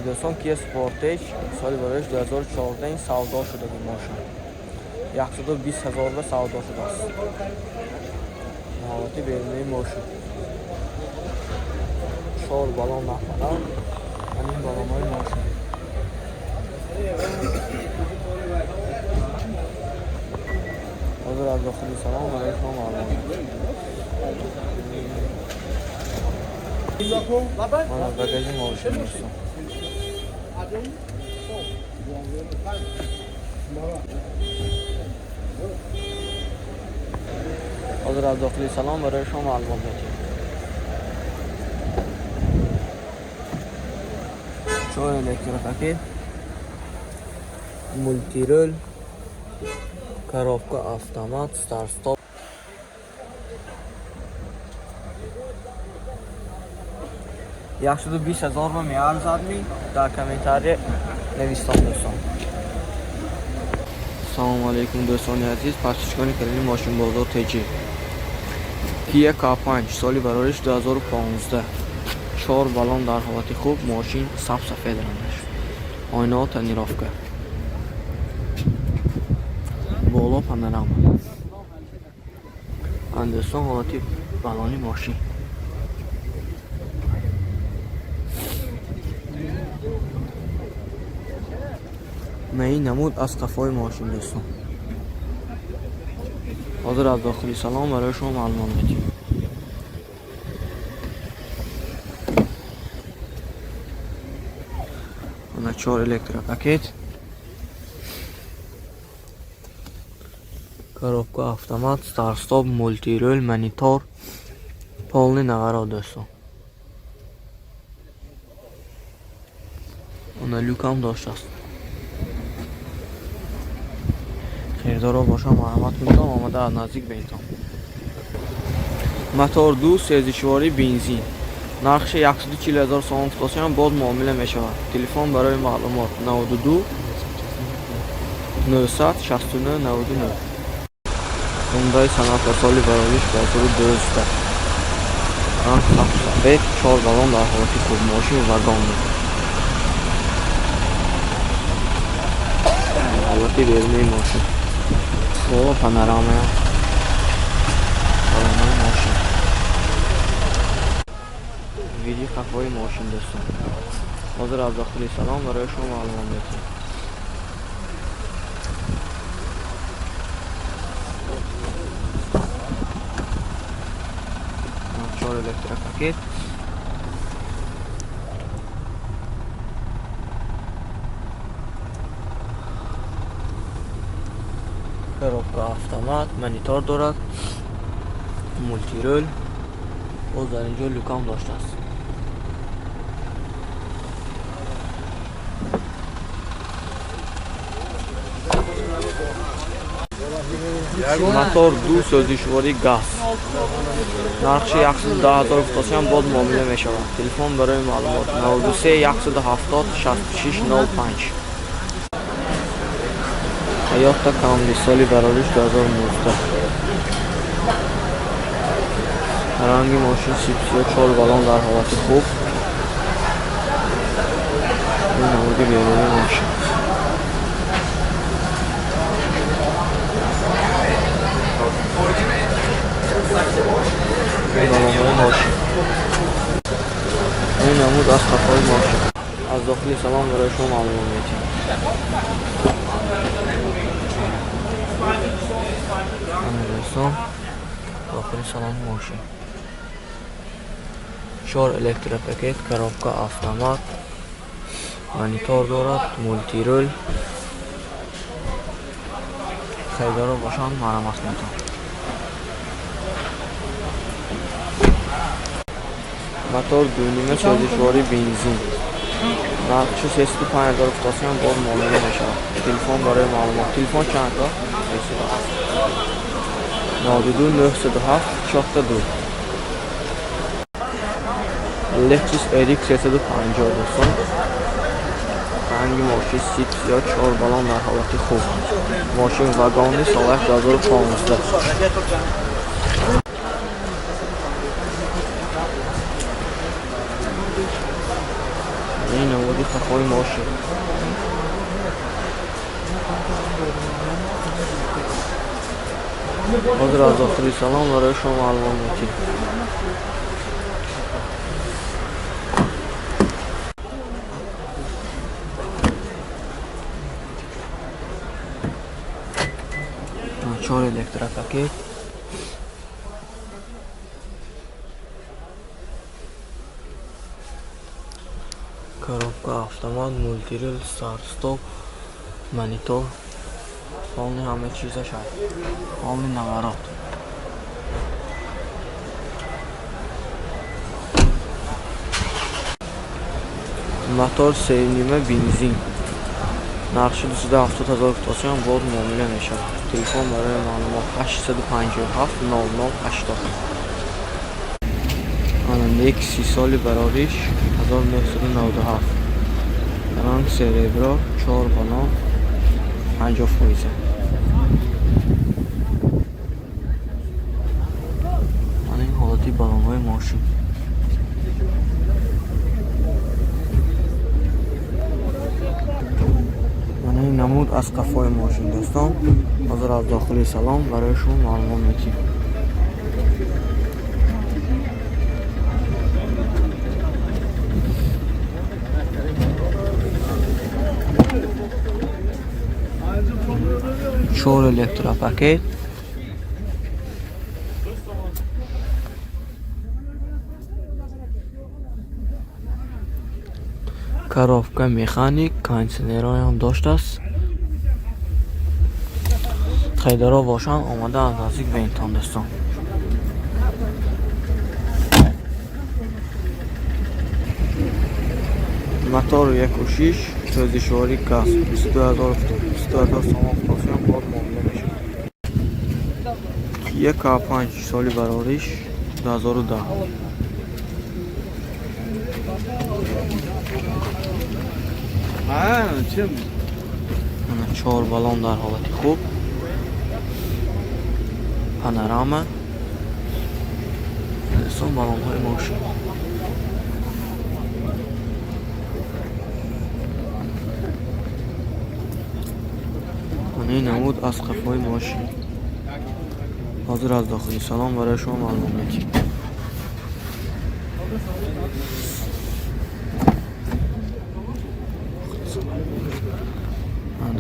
Дӯстон, Kia Sportage соли бароиш 2014 савдо шудаги мошин. 120 ҳазор ба савдо шудааст. Ҳолати берунаи мошин. 4 баллон нафара, ҳамин баллонҳои мошин. Ҳозир аз дохили салон барои шумо маълум. Мана багажи мошин дӯстон. Ҳозир аз дохили салон барои шумо маълумот медиҳем. Чор электропакет, мультирул, коробка автомат, старт-стоп. 120 ҳазор ба меарзад ми? Дар комментария навистон, дӯстон. Салому алейкум, дӯстони азиз, подписчикони канали Мошинбозор ТЖ. Kia K5 соли барориш 2015. Чор баллон дар ҳолати хуб, мошин саб сафед рангаш. Ойнаҳо тонировка. Боло панорама. Дӯстон, ҳолати баллони мошин. Ин намуд аз қафои мошин, дӯстон. Ҳозир аз дохили салон барои шумо маълумот медиҳем. Ана чор электропакет, коробка автомат, старт-стоп, мультирул, монитор, полный наворот, дӯстон. Ана люкам доштааст. Харидоро бошам, марҳамат кунитон, омада аз наздик бинитон. Мотор ду, сӯзишворӣ бензин. Нархи 140 ҳазор сомон футосиям, боз муомила мешавад. Телефон барои маълумот 92 969 99. Hyundai Sonata соли барориш 2012. Ранг сабз сафед, чор баллон дар ҳолати хуб, мошин вагонный. Ҳолати берунаи мошин. Боло панорамая. Баллонҳои мошин. Види қафои мошин, дӯстон. Ҳозир аз дохили салон барои шумо маълумот медиҳем. Чор электропакет. Коробка автомат, монитор дорад, мультирул. Боз дар инҷо люкам доштааст. Мотор ду, сӯзишворӣ газ. Нархи 110 ҳазор футосиям, боз муомила мешавад. Телефон барои маълумот 93 170 66 05. Toyota Camry соли барориш 2019. Ранги мошин сипсиё, чор баллон дар ҳолати хуб. Ин намуди берунии мошин. Баллонҳои мошин. Ин намуд аз қафои мошин. Аз дохили салон барои шумо маълумот медиҳем. Дӯстон, дохили салони мошин. Чор электропакет, коробка автомат, монитор дорад, мультирул. Харидоро бошанд, марҳамат кунитон. Мотор дунима, сӯзишворӣ бензин. Нархи 305 ҳазор футосиям, боз муомила мешавад. Телефон барои маълумот. Телефон чанд то? 92 907 42. Lexus RX 350, дӯстон. Ранги мошин сип сиёҳ, чор баллон дар ҳолати хуб. Мошин вагонный, солаш 2015. Ин намуди қафои мошин. Ҳозир аз дохили салон барои шумо маълумот метиҳем. Чор электропакет. Коробка автомат, мультирул, старт-стоп, монитор, полный ҳама чизаш ҳаст. Полный наворот. Мотор 3.5 бензин. Нархи 270 000 сомон бор муомила мешавад. Телефон барои маълумот 857 00 80. Ана Nexi соли барориш 1997. Ранг серебро, 4 баллон, 50%. Ана ин ҳолати баллонҳои мошин. Ана ин намуд аз қафои мошин дӯстон. Ҳозир аз дохили салон барои шумо маълумот метиҳем. Чор электропакет. Коробка механик, кондитсионерҳоям доштааст. Харидоро бошанд омада аз наздик бинтон дӯстон. Мотор 1.6, сӯзишворӣ газ, 22 000 сомон фурӯшам бор муомила мешавад. Kia K5 соли барориш 2010. Ана 4 баллон дар ҳолати хуб. Панорама. Дӯстон, баллонҳои мошин. Ин намуд аз қафои мошин. Ҳозир аз дохили салон барои шумо маълумот метиҳем.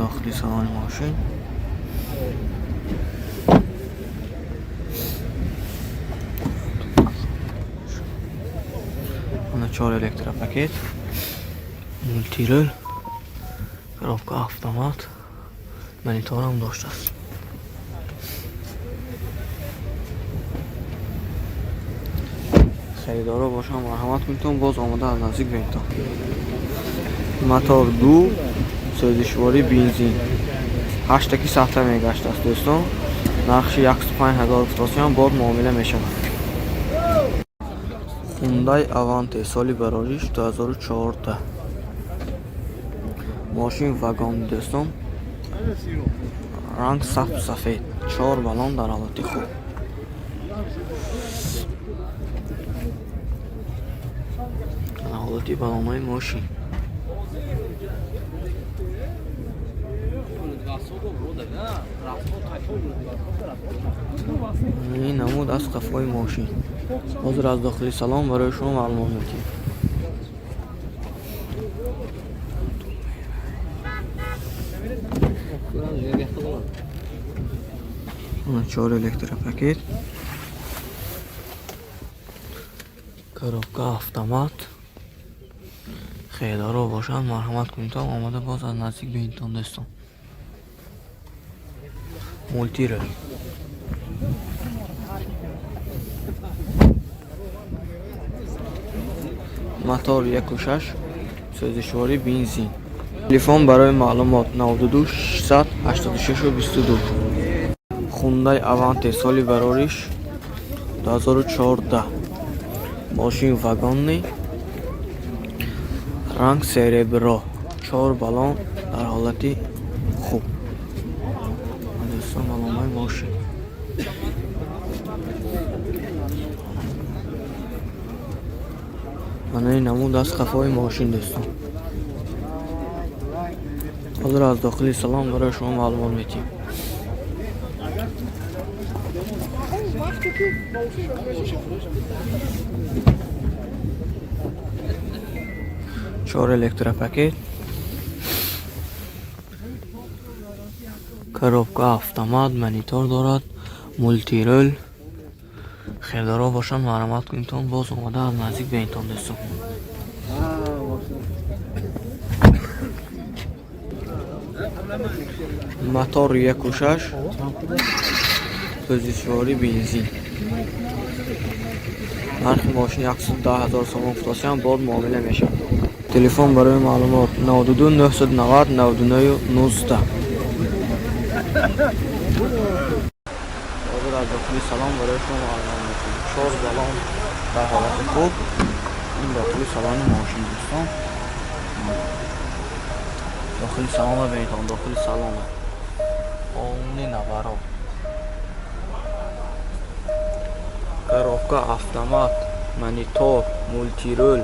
Дохили салони мошин. Ана 4 электропакет, мультирул, коробка автомат, мониторам доштааст. Харидоро бошанд марҳамат кунед, боз омода аз наздик бинтон. Мотор 2, сӯзишворӣ бензин. 8 ки сахта мегаштааст дӯстон. Нархи 105 000 сомон бор муомила мешавад. Hyundai Avante соли барориш 2014. Мошин вагон дӯстон. Ранг сабз сафед. 4 баллон дар ҳолати хуб. Ҳолати баллонҳои мошин. Ин намуд аз қафои мошин. Ҳозир аз дохили салон барои шумо маълумот метиҳем. 4 электропакет, коробка автомат. Харидоро бошанд марҳамат кунед, омода боз аз наздик бинтон дӯстон. Мультирул. Мотор 1.6, сӯзишворӣ бензин. Телефон барои маълумот 92 686 22. Hyundai Avante соли барориш 2014. Мошин вагонный, ранг серебро, 4 баллон дар ҳолати хуб. Дӯстон, баллонҳои мошин. Ана ин намуд аз қафои мошин дӯстон. Ҳозир аз дохили салон барои шумо маълумот медиҳем. Чор электропакет, коробка автомат, монитор дорад, мултирол. Хелдаро бошанд, марҳамат кунитон, боз омада аз наздик бинитон, дӯстон. Мотор 1.6, сӯзишворӣ бензин. Нархи мошин 110 000 сомон гуфтасиам, бод муомила мешавад. Телефон барои маълумот 92 990 99 19. Ҳозир аз дохили салон барои шумо маълумот медиҳем. 4 баллон дар ҳолати хуб. Ин дохили салони мошин, дӯстон. Дохили салонро бинитон, дохили салона. Полный наворот. Коробка автомат, монитор, мултирол,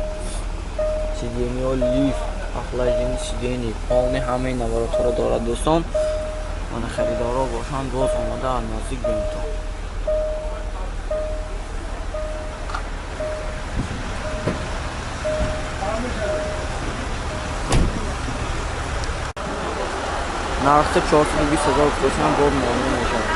сиденье лифт, охлаждение сидений, полный ҳамаи наворотҳоро дорад, дӯстон. Мана харидоро бошанд, боз омада аз наздик бинитон. Нархи 420 000 гуфтасиам, бод муомила мешавад.